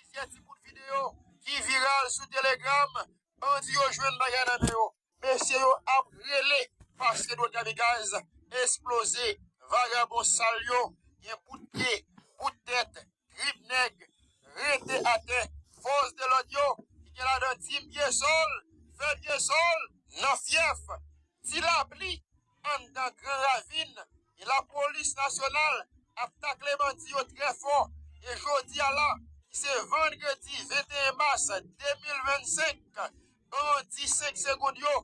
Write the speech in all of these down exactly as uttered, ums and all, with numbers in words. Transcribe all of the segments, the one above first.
Plizyè ti bout videyo ki viral sou Telegram, bandi yo jwenn bagay nan men yo. Mesye yo ap rele paske dwòn kamikaz esploze. Vagabon sal yo, gen bout pye, bout tèt, trip nèg, rete atè. Fòs de lòd yo, ki gen ladan Team Pye Sòl, fè pye sòl nan fyèf Ti Lapli, anndan Gran Ravin, e lapolis nasyonal ap takle bandi yo trè fò. E jodi a la, ki se vandredi venteyen mas de mil vennsenk, bandi senk segonn yo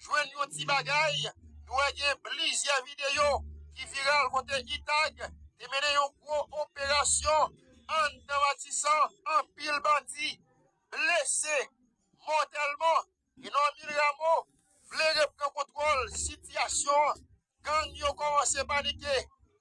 jwenn yon ti bagay. Nou wè gen plizyè videyo ki viral kote itag te mennen yon gwo operasyon anndan Matisan. Anpil bandi blese mòtèlman. E Normil Rameau vle reprann kontwòl sitiyasyon an. Gang yo kòmanse panike,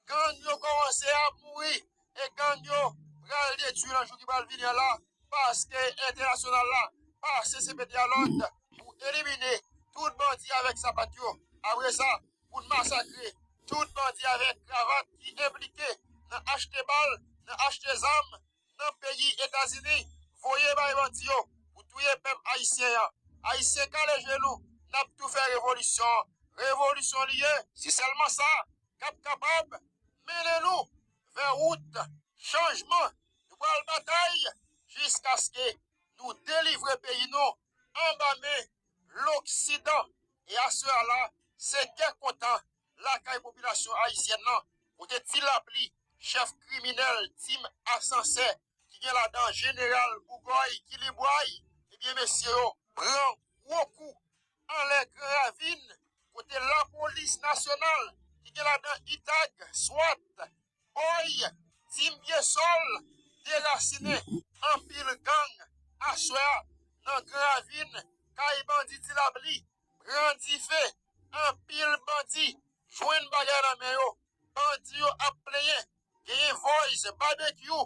gang yo kòmanse ap mouri, e gang yo pral detwi nan jou ki pral vini an la, paske entènasyonal la pase C P T a lòd pou elimine tout bandi avèk sapat yo. Apre sa, pou n masakre tout bandi avèk kravat ki enplike nan achte bal, nan achte zam, nan peyi Etazini, voye bay bandi yo pou touye pèp ayisyen an. Ayisyen kale jenou, n ap tou fè revolisyon. Revolisyon li ye, se sèlman sa k ap kapab mennen nou vè wout chanjman. Nou pral batay jiskaske nou delivre peyi nou anba men loksidan. E aswè a la, se kè kontan lakay popilasyon ayisyèn nan, kote Ti Lapli, chèf kriminèl Team Asansè, ki gen ladan Jeneral Bougòy, Kilibway, ebyen, mesye yo pran gwo kou anlè Gran Ravin, kote lapolis nasyonal, ki gen ladan itag, swat, Bòy, Team Pye Sòl, derasinen anpil gang aswè a nan Gran Ravin, kay bandi Ti Lapli, pran dife, anpil bandi jwenn bagay nan men yo. Bandi yo ap plenyen, genyen Voice Barbecue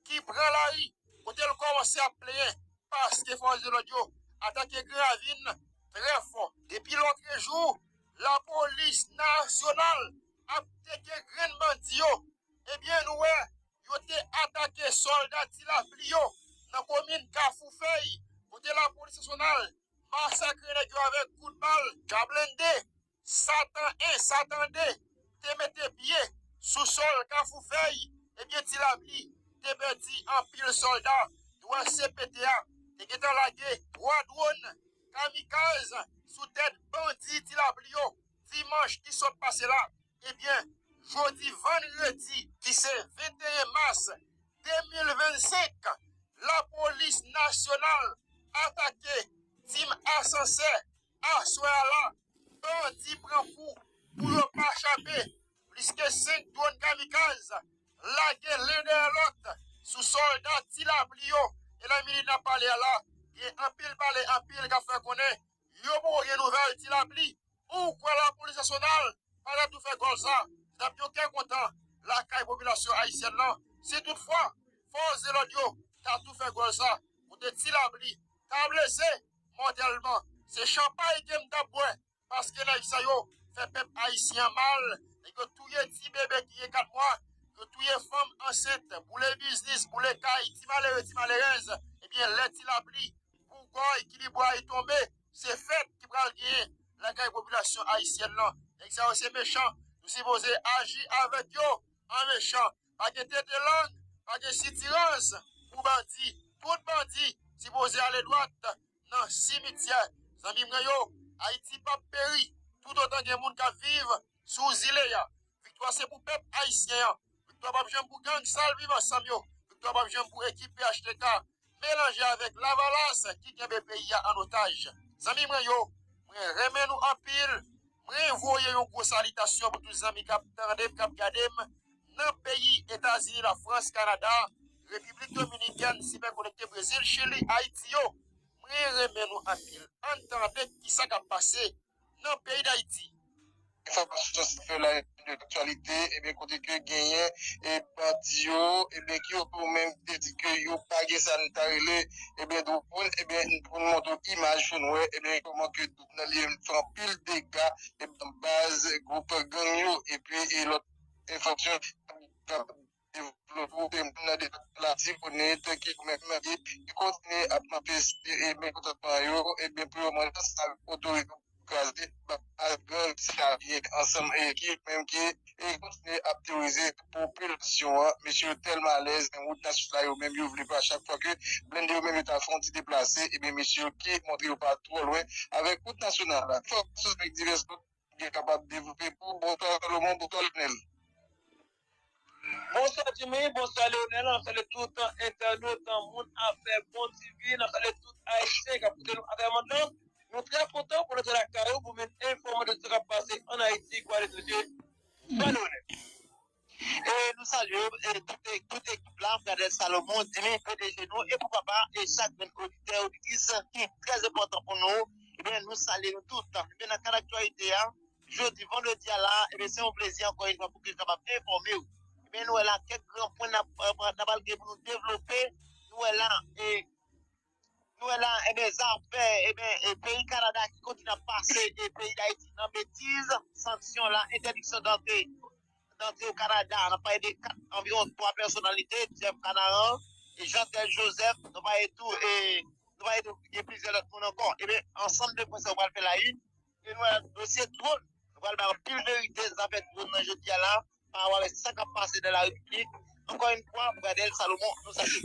ki pran lari, kote l kòmanse ap plenyen paske fòs de lòd yo atake Gran Ravin trè fò. Depi lòtrejou, lapolis nasyonal ap teke grenn bandi yo. Ebyen, nou wè, yo te atake sòlda Ti Lapli yo nan komin Kafou Fèy, kote lapolis nasyonal masakre nèg yo avèk kout bal, ka blende, Satan en, Satan de, te mete pye sou sòl Kafou Fèy, ebyen, Ti Lapli te pèdi anpil sòlda. Nou wè C P T a te gentan lage twa dwòn kamikaz sou tèt bandi Ti Lapli yo dimanch ki sot pase la. Ebyen, jodi vandredi, ki se venteyen mas de mil vennsenk, lapolis nasyonal atake Team Asansè aswè a la. Bandi pran kou pou yo pa chape. Plis ke senk dwòn kamikaz lage len dèyè lòt sou sòlda Ti Lapli yo. E nan minit n ap pale a la, gen anpil pale, anpil k ap fè konnen yo poko gen nouvèl Ti Lapli. Ou kwè lapolis nasyonal pa ta tou fè gòl sa? Se t ap yon kè kontan lakay popilasyon ayisyèn nan si toutfwa fòs de lòd yo ta tou fè gòl sa, kote Ti Lapli ta blese mòtèlman. Se chanpay ke m t ap bwè, paske nèg sa yo fè pèp ayisyen an mal. Nèg yo touye ti bebe ki gen kat mwa, yo touye fanm ansent, boule biznis, boule kay, ti malere, ti malerèz. Ebyen, lè Ti Lapli, Bougòy, Kilibway tonbe, se fèt ki pral genyen lakay popilasyon ayisyèn nan. Nèg sa yo se mechan, nou sipoze aji avèk yo an mechan. Pa gen tete lang, pa gen sitirans pou bandi. Tout bandi sipoze ale dwat nan simityè. Zanmi mwen yo, Ayiti p ap peri toutotan gen moun k ap viv sou zile a. Viktwa se pou pèp ayisyen an. Viktwa p ap janm pou gang sal Viv Ansanm yo. Viktwa p ap janm pou ekip P H T K melanje avèk Lavalas ki kenbe peyi a an otaj. Zanmi mwen yo, mwen renmen nou anpil. Mwen voye yon gwo salitasyon pou tout zanmi k ap tande m, k ap gade m nan peyi Etazini, Lafrans, Kanada, Repiblik Dominikèn, Sipè Konekte, Brezil, Chili, Ayiti yo. Mwen renmen nou anpil. Ann tande kisa k ap pase nan peyi Dayiti. Enfòmasyon sa fè la de laktyalite, ebyen, kote ke genyen, e, bandi yo, ebyen, ki yo menm te di ke yo pa gen sa n ta rele, ebyen, dwòn, ebyen, pou n montre w imaj pou n wè, ebyen, kòman ke dwòn nan li fè anpil dega, ebyen, baz gwoup gang yo, epi, e, lòt enfòmasyon k ap devlope, e, moun nan depatman la, Latibonit ki menm ki kontinye ap manifeste e mekontantman yo, ebyen pou yo mande sa otorite kraze ak gang Savyen ansanm e ekip menm ki e kontinye ap teworize popilasyon an. Mesye yo tèlman alèz nan wout nasyonal la, yo menm yo vle pa chak fwa ke blende yo menm yo ta fè yon ti deplase, ebyen mesye yo ki montre yo pa twò lwen avèk wout nasyonal la. Enfòmasyon avèk divès lòt gen kapab devlope pou. Bonswa Salomon, bonswa Lionel. Bonswa Jimmy, bonswa Leonel, an salye tout entènot, moun afè Bon T V, an salye tout Ayisyen k ap koute nou atravè mond lan. Nou trè kontan pou nou te lakay ou pou vin enfòme de sa k ap pase ann Ayiti kou aletranje. Bonswa Leonel. E nou salye e tout, e tout ekip la, Fradel Salomon, Jimmy, P D G nou, e poukwa pa, e chak grenn oditè, oditris ki trè enpòtan pou nou. Ebyen, nou salye nou tout. Ebyen, nan kad aktyalite a, jodi vandredi a la, ebyen, se yon plezi ankò yon fwa pou ke n kapab enfòme w. Ebyen, nou wè la kèk gran pwen n ap, n ap pral gen pou nou devlope. Nou wè la, e, nou wè la, ebyen, zafè, ebyen, e, peyi Kanada ki kontinye ap pase, e, peyi Dayiti nan betiz, sanksyon la, entèdiksyon dantre, dantre o Kanada. N ap pale de kat, anviwon twa pèsonalite, Jeff Canaran, e Jeantel Joseph, nou pale tou, e, nou pale tou, gen plizyè lòt moun ankò. Ebyen, ansanm de pwen sa yo pral fè la une, e nou wè dosye dwòn. Nou pral bay anpil verite, zafè dwòn nan jodi a la, pa rapò avèk sa k ap pase nan la repiblik. Ankò yon fwa, Fradel Salomon, nou salye.